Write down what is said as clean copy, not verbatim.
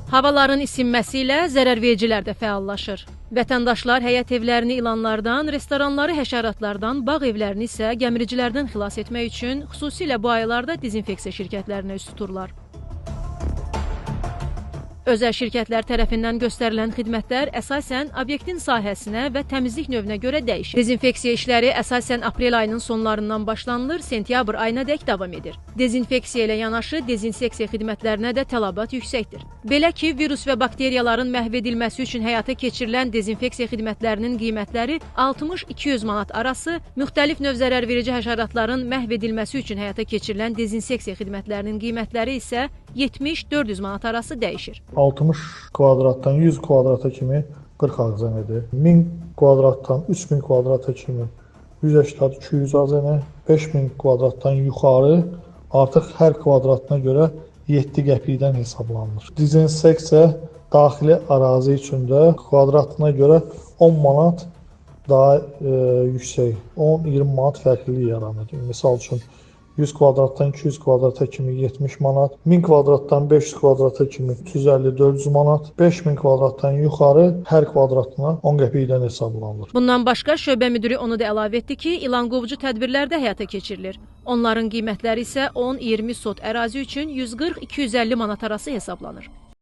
Havaların isinməsi ilə zərərvericilər də fəallaşır. Vətəndaşlar həyət evlərini ilanlardan, restoranları həşəratlardan, bağ evlərini isə gəmiricilərdən xilas etmək üçün xüsusilə bu aylarda dezinfeksiya şirkətlərinə üz tuturlar. Özəl şirkətlər tərəfindən göstərilən xidmətlər əsasən obyektin sahəsinə və təmizlik növünə görə dəyişir. Dezinfeksiya işləri əsasən aprel ayının sonlarından başlanılır, sentyabr ayına dək davam edir. Dezinfeksiya ilə yanaşı dezinseksiya xidmətlərinə də tələbat yüksəkdir. Belə ki, virus və bakteriyaların məhv edilməsi üçün həyata keçirilən dezinfeksiya xidmətlərinin qiymətləri 60-200 manat arası, müxtəlif növ zərərverici həşəratların məhv edilməsi üçün həyata keçirilən dezinseksiya xidmətlərinin qiymətləri isə 70-400 manat arası dəyişir. 60 kvadratdan 100 kvadrata kimi 40 AZN-dir. 1000 kvadratdan 3000 kvadrata kimi 180-200 AZN, 5000 kvadratdan yuxarı artıq hər kvadratına görə 7 qəpikdən hesablanır. Dezinseksiya daxili ərazi üçün də kvadratına görə 10 manat daha yüksək, 10-20 manat fərqlilik yaranır. Misal üçün 100 kvadratdan 200 kvadrata kimi 70 manat, 1000 kvadratdan 500 kvadrata kimi 350-400 manat, 5000 kvadratdan yuxarı hər kvadratına 10 qəpikdən hesablanılır. Bundan başqa şöbə müdiri onu da əlavə etdi ki, ilan qovucu tədbirlər də həyata keçirilir. Onların qiymətləri isə 10-20 sot ərazi üçün 140-250 manat arası hesablanır.